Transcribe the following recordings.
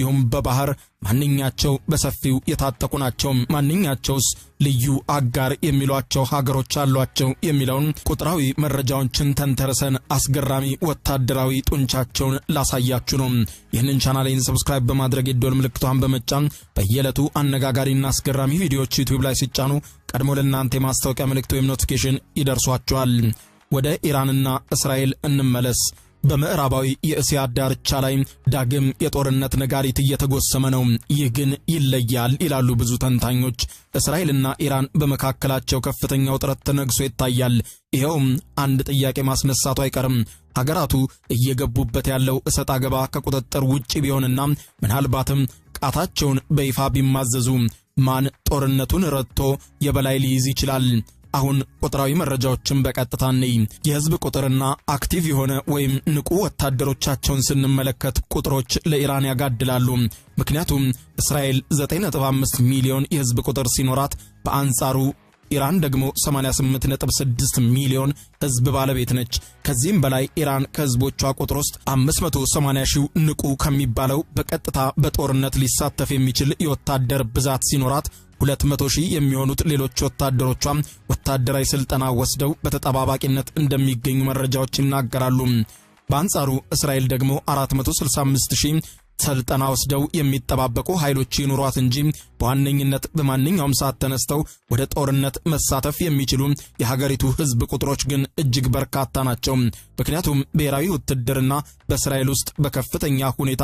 እንዲሁም በባህር ማንኛቸው በሰፊው የታጠቁ ናቸው፣ ማንኛቸውስ ልዩ አጋር የሚሏቸው ሀገሮች አሏቸው የሚለውን ቁጥራዊ መረጃዎችን ተንተርሰን አስገራሚ ወታደራዊ ጡንቻቸውን ላሳያችሁ ነው። ይህንን ቻናሌን subscribe በማድረግ የደወል ምልክቷን በመጫን በየዕለቱ አነጋጋሪና አስገራሚ ቪዲዮዎች ዩቲዩብ ላይ ሲጫኑ ቀድሞ ለእናንተ የማስታወቂያ መልእክት ወይም notification ይደርሷችኋል። ወደ ኢራንና እስራኤል እንመለስ። በምዕራባዊ የእስያ ዳርቻ ላይ ዳግም የጦርነት ነጋሪት እየተጎሰመ ነው። ይህ ግን ይለያል ይላሉ ብዙ ተንታኞች። እስራኤልና ኢራን በመካከላቸው ከፍተኛ ውጥረት ተነግሶ ይታያል። ይኸውም አንድ ጥያቄ ማስነሳቱ አይቀርም። ሀገራቱ እየገቡበት ያለው እሰጥ አገባ ከቁጥጥር ውጭ ቢሆንና ምናልባትም ቃታቸውን በይፋ ቢማዘዙ ማን ጦርነቱን ረድቶ የበላይ ሊይዝ ይችላል? አሁን ቁጥራዊ መረጃዎችን በቀጥታ እንይ። የህዝብ ቁጥርና active የሆነ ወይም ንቁ ወታደሮቻቸውን ስንመለከት ቁጥሮች ለኢራን ያጋድላሉ። ምክንያቱም እስራኤል 9.5 ሚሊዮን የህዝብ ቁጥር ሲኖራት በአንጻሩ ኢራን ደግሞ 88.6 ሚሊዮን ህዝብ ባለቤት ነች። ከዚህም በላይ ኢራን ከህዝቦቿ ቁጥር ውስጥ 580 ሺህ ንቁ ከሚባለው በቀጥታ በጦርነት ሊሳተፍ የሚችል የወታደር ብዛት ሲኖራት 200 ሺህ የሚሆኑት ሌሎች ወታደሮቿም ወታደራዊ ስልጠና ወስደው በተጠባባቂነት እንደሚገኙ መረጃዎች ይናገራሉ። በአንጻሩ እስራኤል ደግሞ 465 ሺህ ስልጠና ወስደው የሚጠባበቁ ኃይሎች ይኑሯት እንጂ በዋነኝነት በማንኛውም ሰዓት ተነስተው ወደ ጦርነት መሳተፍ የሚችሉ የሀገሪቱ ህዝብ ቁጥሮች ግን እጅግ በርካታ ናቸው። ምክንያቱም ብሔራዊ ውትድርና በእስራኤል ውስጥ በከፍተኛ ሁኔታ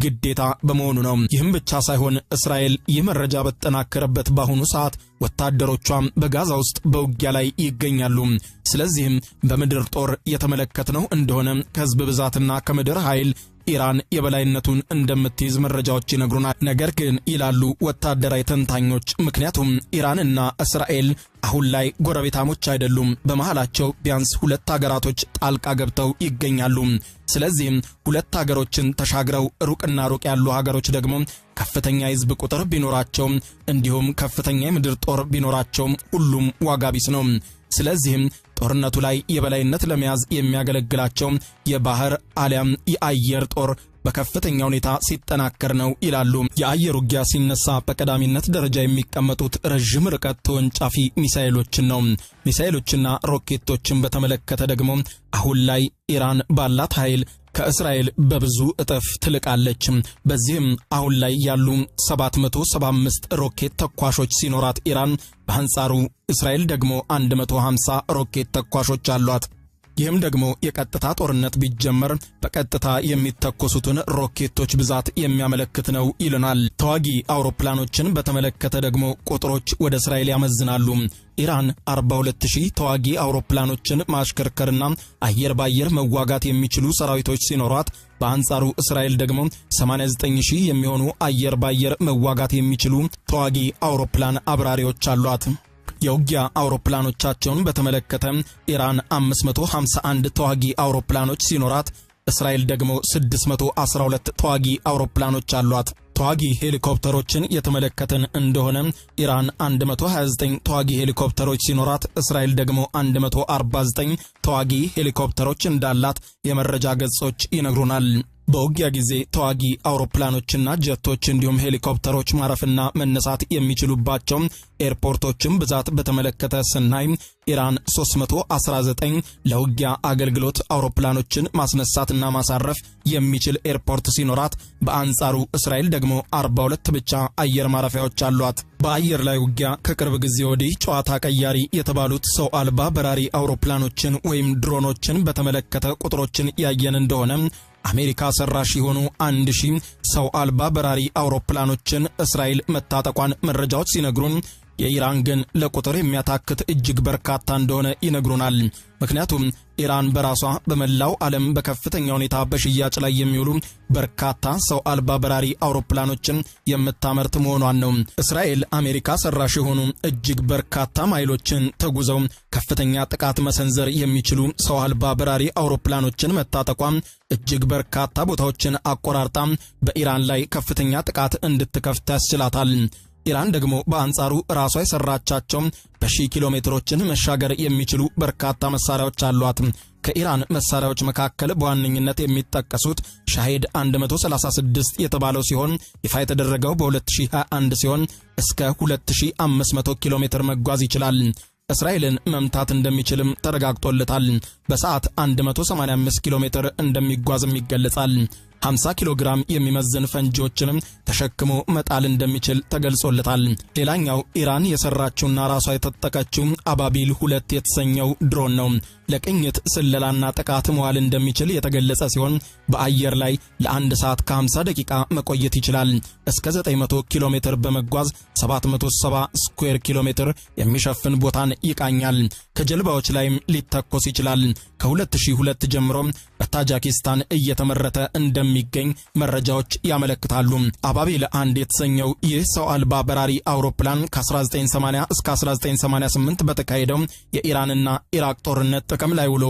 ግዴታ በመሆኑ ነው። ይህም ብቻ ሳይሆን እስራኤል ይህ መረጃ በተጠናከረበት በአሁኑ ሰዓት ወታደሮቿም በጋዛ ውስጥ በውጊያ ላይ ይገኛሉ። ስለዚህም በምድር ጦር የተመለከትነው እንደሆነ ከህዝብ ብዛትና ከምድር ኃይል ኢራን የበላይነቱን እንደምትይዝ መረጃዎች ይነግሩናል። ነገር ግን ይላሉ ወታደራዊ ተንታኞች፣ ምክንያቱም ኢራንና እስራኤል አሁን ላይ ጎረቤታሞች አይደሉም። በመሃላቸው ቢያንስ ሁለት ሀገራቶች ጣልቃ ገብተው ይገኛሉ። ስለዚህም ሁለት ሀገሮችን ተሻግረው ሩቅና ሩቅ ያሉ ሀገሮች ደግሞ ከፍተኛ የህዝብ ቁጥር ቢኖራቸውም እንዲሁም ከፍተኛ የምድር ጦር ቢኖራቸውም ሁሉም ዋጋ ቢስ ነው። ስለዚህም ጦርነቱ ላይ የበላይነት ለመያዝ የሚያገለግላቸው የባህር አሊያም የአየር ጦር በከፍተኛ ሁኔታ ሲጠናከር ነው ይላሉ። የአየር ውጊያ ሲነሳ በቀዳሚነት ደረጃ የሚቀመጡት ረዥም ርቀት ተወንጫፊ ሚሳኤሎችን ነው። ሚሳኤሎችና ሮኬቶችን በተመለከተ ደግሞ አሁን ላይ ኢራን ባላት ኃይል ከእስራኤል በብዙ እጥፍ ትልቃለች። በዚህም አሁን ላይ ያሉ 775 ሮኬት ተኳሾች ሲኖራት ኢራን፣ በአንጻሩ እስራኤል ደግሞ 150 ሮኬት ተኳሾች አሏት። ይህም ደግሞ የቀጥታ ጦርነት ቢጀመር በቀጥታ የሚተኮሱትን ሮኬቶች ብዛት የሚያመለክት ነው ይሉናል። ተዋጊ አውሮፕላኖችን በተመለከተ ደግሞ ቁጥሮች ወደ እስራኤል ያመዝናሉ። ኢራን 42000 ተዋጊ አውሮፕላኖችን ማሽከርከርና አየር ባየር መዋጋት የሚችሉ ሰራዊቶች ሲኖሯት በአንጻሩ እስራኤል ደግሞ 89000 የሚሆኑ አየር ባየር መዋጋት የሚችሉ ተዋጊ አውሮፕላን አብራሪዎች አሏት። የውጊያ አውሮፕላኖቻቸውን በተመለከተ ኢራን 551 ተዋጊ አውሮፕላኖች ሲኖራት እስራኤል ደግሞ 612 ተዋጊ አውሮፕላኖች አሏት። ተዋጊ ሄሊኮፕተሮችን የተመለከትን እንደሆነ ኢራን 129 ተዋጊ ሄሊኮፕተሮች ሲኖራት እስራኤል ደግሞ 149 ተዋጊ ሄሊኮፕተሮች እንዳላት የመረጃ ገጾች ይነግሩናል። በውጊያ ጊዜ ተዋጊ አውሮፕላኖችና ጀቶች እንዲሁም ሄሊኮፕተሮች ማረፍና መነሳት የሚችሉባቸው ኤርፖርቶችን ብዛት በተመለከተ ስናይ ኢራን 319 ለውጊያ አገልግሎት አውሮፕላኖችን ማስነሳትና ማሳረፍ የሚችል ኤርፖርት ሲኖራት በአንጻሩ እስራኤል ደግሞ 42 ብቻ አየር ማረፊያዎች አሏት። በአየር ላይ ውጊያ ከቅርብ ጊዜ ወዲህ ጨዋታ ቀያሪ የተባሉት ሰው አልባ በራሪ አውሮፕላኖችን ወይም ድሮኖችን በተመለከተ ቁጥሮችን ያየን እንደሆነ አሜሪካ ሰራሽ የሆኑ 1000 ሰው አልባ በራሪ አውሮፕላኖችን እስራኤል መታጠቋን መረጃዎች ሲነግሩን የኢራን ግን ለቁጥር የሚያታክት እጅግ በርካታ እንደሆነ ይነግሩናል። ምክንያቱም ኢራን በራሷ በመላው ዓለም በከፍተኛ ሁኔታ በሽያጭ ላይ የሚውሉ በርካታ ሰው አልባ በራሪ አውሮፕላኖችን የምታመርት መሆኗን ነው። እስራኤል አሜሪካ ሰራሽ የሆኑ እጅግ በርካታ ማይሎችን ተጉዘው ከፍተኛ ጥቃት መሰንዘር የሚችሉ ሰው አልባ በራሪ አውሮፕላኖችን መታጠቋም እጅግ በርካታ ቦታዎችን አቆራርጣ በኢራን ላይ ከፍተኛ ጥቃት እንድትከፍት ያስችላታል። ኢራን ደግሞ በአንጻሩ ራሷ የሰራቻቸው በሺህ ኪሎ ሜትሮችን መሻገር የሚችሉ በርካታ መሳሪያዎች አሏት። ከኢራን መሳሪያዎች መካከል በዋነኝነት የሚጠቀሱት ሻሄድ 136 የተባለው ሲሆን፣ ይፋ የተደረገው በ2021 ሲሆን እስከ 2500 ኪሎ ሜትር መጓዝ ይችላል። እስራኤልን መምታት እንደሚችልም ተረጋግጦለታል። በሰዓት 185 ኪሎ ሜትር እንደሚጓዝም ይገለጻል። 50 ኪሎ ግራም የሚመዝን ፈንጂዎችንም ተሸክሞ መጣል እንደሚችል ተገልጾለታል። ሌላኛው ኢራን የሰራችውና ራሷ የታጠቀችው አባቢል 2 የተሰኘው ድሮን ነው። ለቅኝት፣ ስለላና ጥቃት መዋል እንደሚችል የተገለጸ ሲሆን በአየር ላይ ለ1 ሰዓት ከ50 ደቂቃ መቆየት ይችላል። እስከ 900 ኪሎ ሜትር በመጓዝ 770 ስኩዌር ኪሎ ሜትር የሚሸፍን ቦታን ይቃኛል። ከጀልባዎች ላይም ሊተኮስ ይችላል። ከ2002 ጀምሮ በታጃኪስታን እየተመረተ እንደሚገኝ መረጃዎች ያመለክታሉ። አባቢል 1 የተሰኘው ይህ ሰው አልባ በራሪ አውሮፕላን ከ1980 እስከ 1988 በተካሄደው የኢራንና ኢራቅ ጦርነት ጥቅም ላይ ውሎ